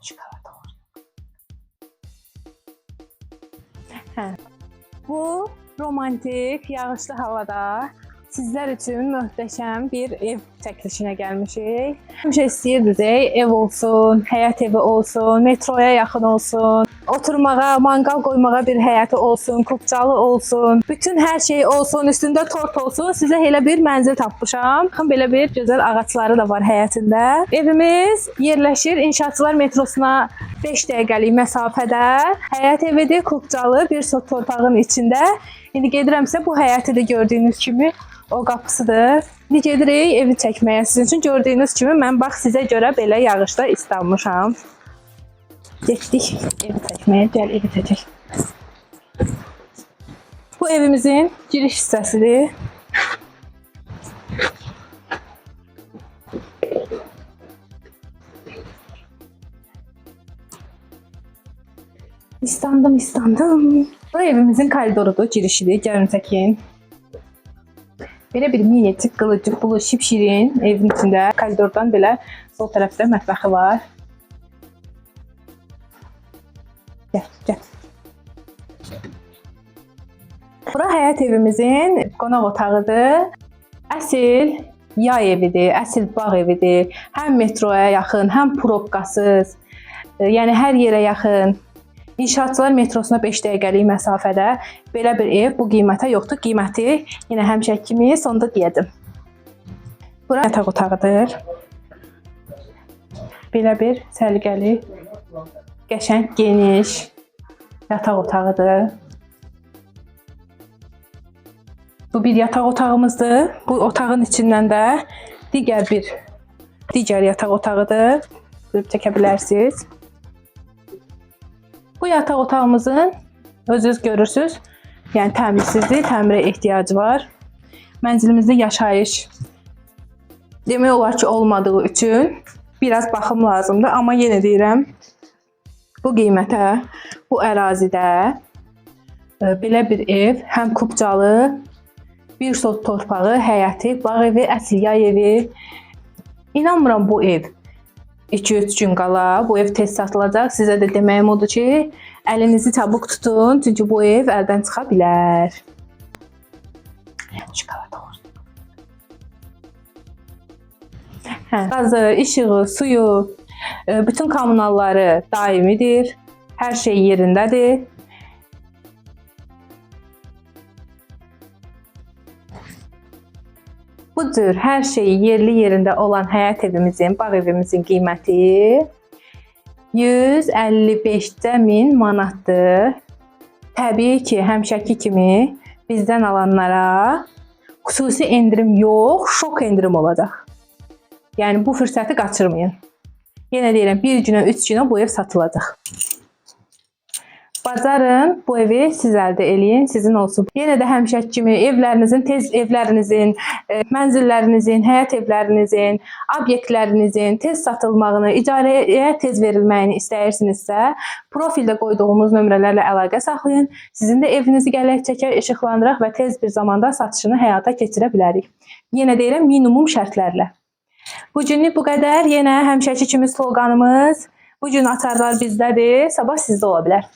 Şokolad olur. Hə. Bu romantik, yağışlı havada sizlər üçün möhtəşəm bir ev çəkilişinə gəlmişik. Həmişə istəyirdiniz, ev olsun, həyət evi olsun, metroya yaxın olsun, oturmağa, manqal qoymağa bir həyəti olsun, kupçalı olsun, bütün hər şey olsun, üstündə tort olsun. Sizə elə bir mənzil tapmışam. Baxın, belə bir gözəl ağacları da var həyətində. Evimiz yerləşir İnşaatçılar metrosuna 5 dəqiqəlik məsafədə. Həyət evidir, kupçalı bir sot torpağın içində. İndi gedirəm sizə bu həyəti də gördüyünüz kimi o qapısıdır. İndi gedirik evi çəkməyə sizin üçün. Gördüyünüz kimi mən bax sizə görə belə yağışda islanmışam. Getdik evi çəkməyə. Gəl evi çəkək. Bu evimizin giriş hissəsidir. İstandım, istandım. Bu evimizin koridorudur, girişidir. Gəlin çəkin. Belə bir minicik, qılıcıq, bulu, şipşirin evin içində. Koridordan belə sol tərəfdə mətbəxi var. Gəl, gəl. Bura həyət evimizin qonaq otağıdır. Əsil yay evidir, əsil bağ evidir. Həm metroya yaxın, həm probkasız. Yəni hər yerə yaxın. İnşaatçılar metrosuna 5 dəqiqəlik məsafədə belə bir ev bu qiymətə yoxdur. Qiyməti yenə həmişəki kimi sonda deyəcəm. Bura yataq otağıdır. Belə bir səliqəli, qəşəng, geniş yataq otağıdır. Bu bir yataq otağımızdır. Bu otağın içindən də digər bir digər yataq otağıdır. Buyurub çəkə bilərsiniz. Bu yataq otağımızın özünüz görürsüz. Yəni təmirsizdir, təmirə ehtiyacı var. Mənzilimizdə yaşayış demək olar ki, olmadığı üçün biraz baxım lazımdır, amma yenə deyirəm, bu qiymətə, bu ərazidə belə bir ev, həm kupçalı, bir sot torpağı, həyəti, bağ evi, əsl yay evi. İnanmıram bu ev 2-3 gün qala bu ev tez satılacaq. Sizə də deməyim odur ki, əlinizi çabuk tutun, çünki bu ev əldən çıxa bilər. Şokolad olur. Hə, qazı, işığı, suyu, bütün kommunalları daimidir. Hər şey yerindədir. Bu cür hər şeyi yerli yerində olan həyət evimizin, bağ evimizin qiyməti 155 min manatdır. Təbii ki, həmişəki kimi bizdən alanlara xüsusi endirim yox, şok endirim olacaq. Yəni bu fürsəti qaçırmayın. Yenə deyirəm, bir günə, 3 günə bu ev satılacaq. Bacarın, bu evi siz əldə eləyin, sizin olsun. Yenə də həmişəki kimi evlərinizin, tez evlərinizin, mənzillərinizin, həyət evlərinizin, obyektlərinizin tez satılmağını, icarəyə tez verilməyini istəyirsinizsə, profildə qoyduğumuz nömrələrlə əlaqə saxlayın. Sizin də evinizi gələk, çəkək, işıqlandıraq və tez bir zamanda satışını həyata keçirə bilərik. Yenə deyirəm, minimum şərtlərlə. Bu günlük bu qədər. Yenə həmişəki kimi sloqanımız: bu gün açarlar bizdədir, sabah sizdə ola bilər.